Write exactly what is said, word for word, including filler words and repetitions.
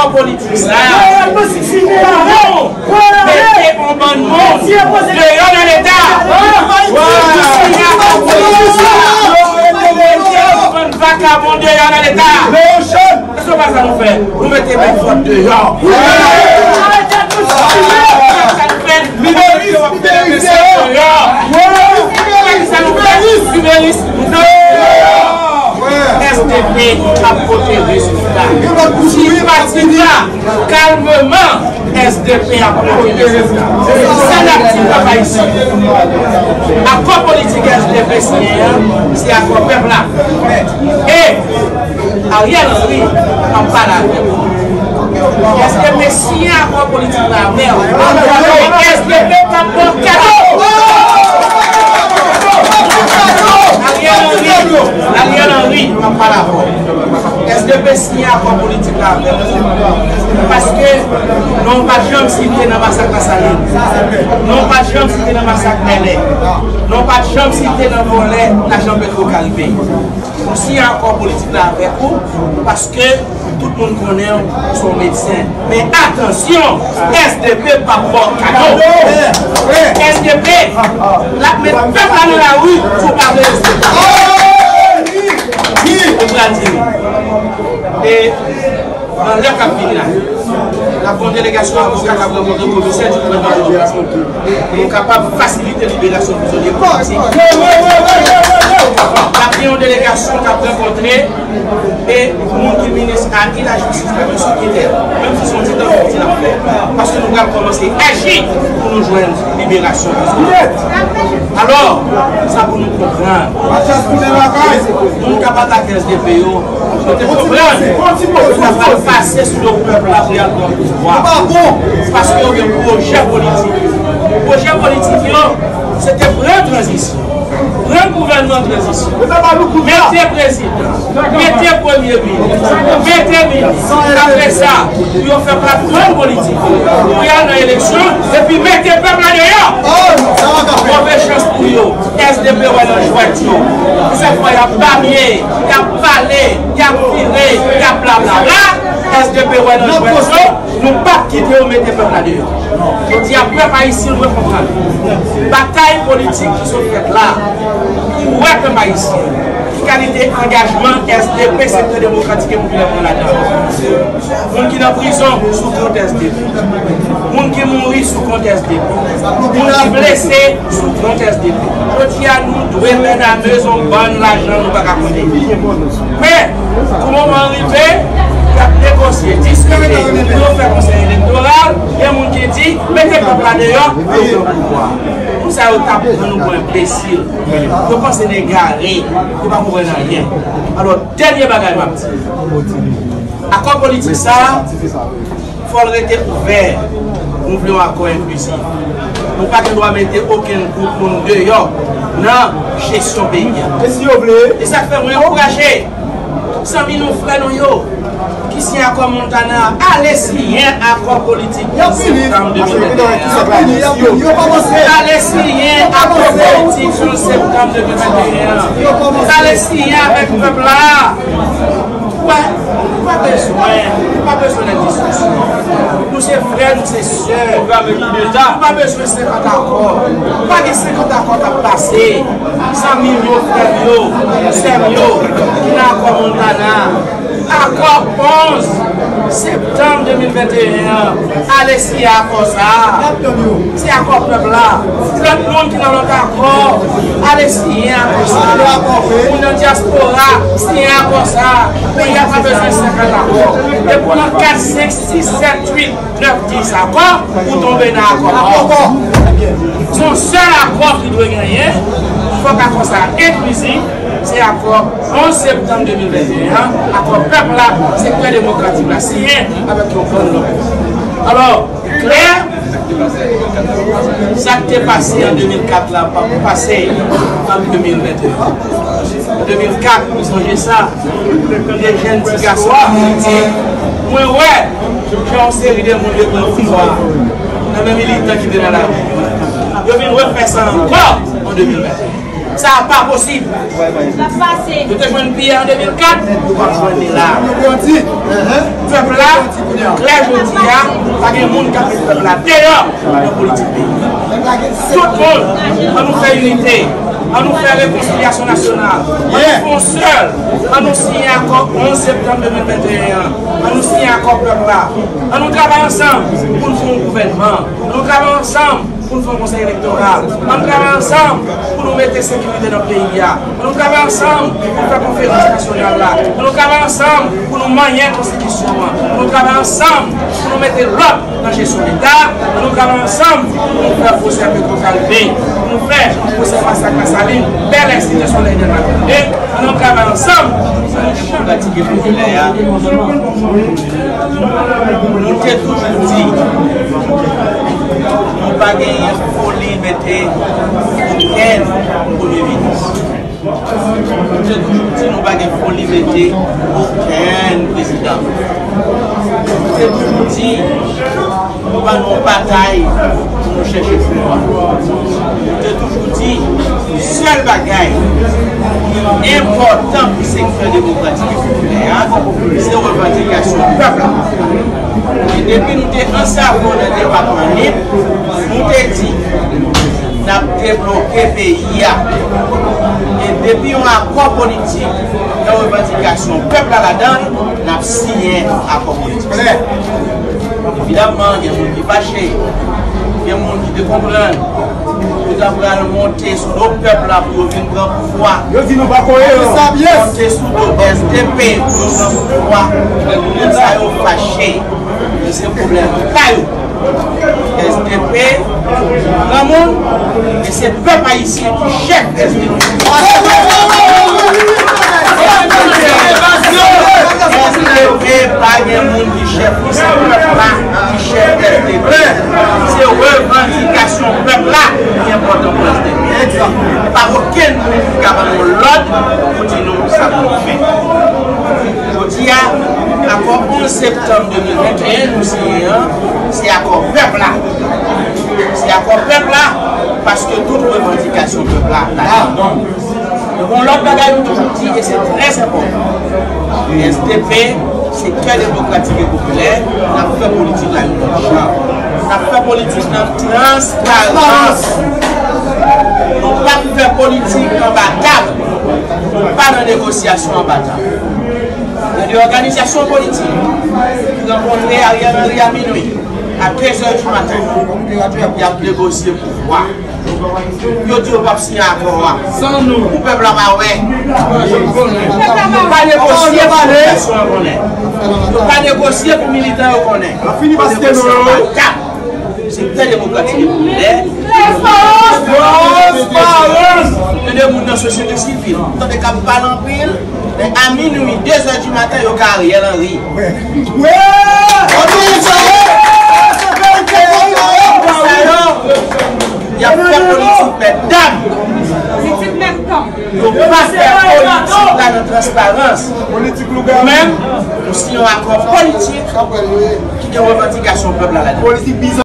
Politik sa, nou mete yon bann moun deyò nan Leta. Pou siyen akò politik sa, nou mete yon bann vakabon deyò nan Leta. Èske se pa sa nou fè? Nou mete Bedford deyò. Sa nou fè? Liberis deyò. Sa nou fè? Liberis deyò. S D P ap pote rezilta. Si pati la, kalmeman, S D P ap pote rezilta. Se sa n ap di pèp ayisyen. Akò politik S D P siyen an, se akò pèp la. E Ariel Henry, m ap pale avè w. S D P siyen akò politik la avè w. S D P p ap ba w kado. Ariel Henry, Ariel Henry, m ap pale avè w. S D P siyen akò politik la avè w. Paske non w pa t janm site nan masak Lasalin. Non w pa t janm site nan masak Bèlè. Non w pa t janm site nan vòlè lajan Petro Karibe. M siyen akò politik la avèk ou, paske tout moun konnen w se yon medsen. Men atansyon, S D P p ap ba w kado. S D P, l ap met pèp la nan lari si w pa vle S D P. Ou pral di li. E Nan lè k ap vini la, n ap gen yon delegasyon avoka k ap rankontre komisè di gouvènman Pòtoprens pou nou kapab fasilite liberasyon prizonye politik. N ap gen yon delegasyon k ap rankontre e moun ki minis a i lajistis, menm si se yon ti tan, menm si se yon ti tan fòk ti n ap fè, paske nou pral kòmanse aji pou nou jwenn liberasyon prizonye. Alò, sa pou nou konprann. Moun k ap atake S D P yo, yo te konprann yo ta pral pase sou do pèp la pou y al pran pouvwa. Paske yo gen pwojè politik. Pwojè politik yo, se te pran tranzisyon. Pran gouvènman tranzisyon. Mete prezidan. Mete premye minis, mete minis. Apre sa, pou yo fè platfòm politik, pou y al nan eleksyon, epi mete pèp la deyò. Move chans pou yo. S D P wè nan jwèt yo. Sèl fwa y ap babye, y ap pale, y ap vire, y ap blablabla. S D P wè nan jwèt yo. Nou p ap kite yo mete pèp la deyò. Jodi a, pèp ayisyen dwe konprann batay politik ki sot fèt la. Pou wè pèp ayisyen ki kalite angajman S D P, Sektè Demokratik e Popilè pran ladan. Moun ki nan prizon sou kont S D P. Moun ki mouri sou kont S D P. Moun ki blese sou kont S D P. Jodi a, nou dwe menname yon bann lajan nou pa ka konte. Men, pou moman rive, y ap negosye, diskite, pou yo fè konsèy elektoral, gen moun ki di, mete pèp la deyò, pou yo pran pouvwa. Moun sa yo t ap pran nou pou enbesil. Yo panse n egare, yo pa konprann anyen. Alò, dènye bagay m ap di, akò politik sa a, fò l rete ouvè. Nou vle yon akò enklizif. Nou pa gen dwa mete okenn gwoup moun deyò nan jesyon peyi a. E si yo vle? E sa k fè mwen ankouraje zanmi nou, frè nou yo, ki siyen akò Montana, ale siyen akò politik septanm de mil venteyen an. Ale siyen akò politik septanm de mil venteyen an. Ale siyen avèk pèp la. Ou pa, ou pa bezwen, ou pa bezwen nan diskisyon. Nou se frè, nou se sè. Nou pa bezwen senkant akò. Pa gen senkant akò k ap pase. Zanmi m yo, frè m yo, sè m yo, ki nan akò Montana. Akò onz septanm de mil venteyen an. Ale siyen akò sa a. Se akò pèp la. Lòt moun ki nan lòt akò, ale siyen akò sa a. Moun nan dyaspora, siyen akò sa a. Peyi a pa bezwen senkant akò. Depi w nan kat, senk, sis, sèt, uit, nèf, dis akò, ou tonbe nan akò. Se yon sèl akò ki dwe genyen. Fòk akò sa a enklizif. Se akò onz septanm de mil venteyen an, akò pèp la, sektè demokratik la siyen avèk yon bann lòt. Alò, klè, sa k te pase an de mil kat la p ap pase an de mil venteyen. An de mil kat, nou sonje sa, de jèn ti gason ki di, mwen wè jan yon seri de moun te pran pouvwa a, nan men militan ki te nan lari. Yo vin refè sa ankò an de mil venteyen. Sa a pa posib. Sa pase. Nou te jwenn Pyè an de mil kat, nou p ap jwenn li la. Pèp la, klè jodi a, pa gen moun k ap met pèp la deyò nan politik peyi. Tout moun, ann nou fè inite, ann nou fè rekonsilyasyon nasyonal, ann nou fè yon sèl, ann nou siyen akò onz septanm de mil venteyen an, ann nou siyen akò pèp la, ann nou travay ansanm pou n fè yon gouvènman, ann nou travay ansanm pou n fè yon konsèy elektoral, ann nou travay ansanm pou nou mete sekirite nan peyi a, ann nou travay ansanm pou n fè konferans nasyonal la, ann nou travay ansanm pou nou manyen konstitisyon an, ann nou travay ansanm pou nou mete lòd nan jesyon Leta, ann nou travay ansanm pou nou fè pwosè Petro Caribe, pou nou fè pwosè masak Lasalin, bèl enstitisyon lè nèg ap tande, ann nou travay ansanm pou nou pratike popilè a. Nou te toujou di, nou pa genyen foli mete okenn premye minis. Nou te toujou di nou pa gen foli mete okenn prezidan. Nou te toujou di nou pa nan yon batay pou nou chèche pouvwa. Nou te toujou di sèl bagay ki enpòtan pou sektè demokratik e popilè a, se revandikasyon pèp la. E depi nou te ansavo nan depatman Nip, nou te di n ap debloke peyi a. E depi yon akò politik gen revandikasyon pèp la ladan l, n ap siyen akò politik. Evidamman, gen moun ki fache, gen moun ki te konprann yo ta pral monte sou do pèp la pou yo vin pran pouvwa. Yo di nou pa koyeran. Monte sou do S D P pou yo pran pouvwa. Moun sa yo fache. Men se pwoblèm pa yo. S D P, granmoun, e se pèp ayisyen ki chèf S D P. S D P pa gen moun ki chèf li, se pèp la ki chèf S D P. Se revandikasyon pèp la ki enpòtan pou S D P. Pa okenn moun ki ka ban nou lòd pou di nou sa pou nou fè. Jodi a, akò onz septanm de mil venteyen nou siyen an, se akò pèp la. Se akò pèp la, paske tout revandikasyon pèp la ladan. Yon lòt bagay nou toujou di, e se trè enpòtan. S D P, Sektè Demokratik e Popilè, n ap fè politik la yon lòt jan. N ap fè politik nan transparans. Nou p ap fè politik anba tab. Nou pa nan negosyasyon anba tab. Gen de òganizasyon politik ki rankontre Ariel Henry a minui, a de zè di maten, y ap negosye pouvwa. Yo di yo p ap siyen akò a. Pou pèp la pa wè. Yo pa negosye pou popilasyon an konnen. Yo pa negosye pou militan yo konnen. Yo negosye anba tab. Sektè Demokratik e Popilè. Transparans! Gen de moun nan sosyete sivil, tande k ap pale anpil, men a minui, de zè di maten, yo ka Ariel Henry. Sa yo, y ap fè politik, mètdam. Yo pa fè politik la nan transparans. Nou menm, nou siyen yon akò politik ki gen revandikasyon pèp la ladan.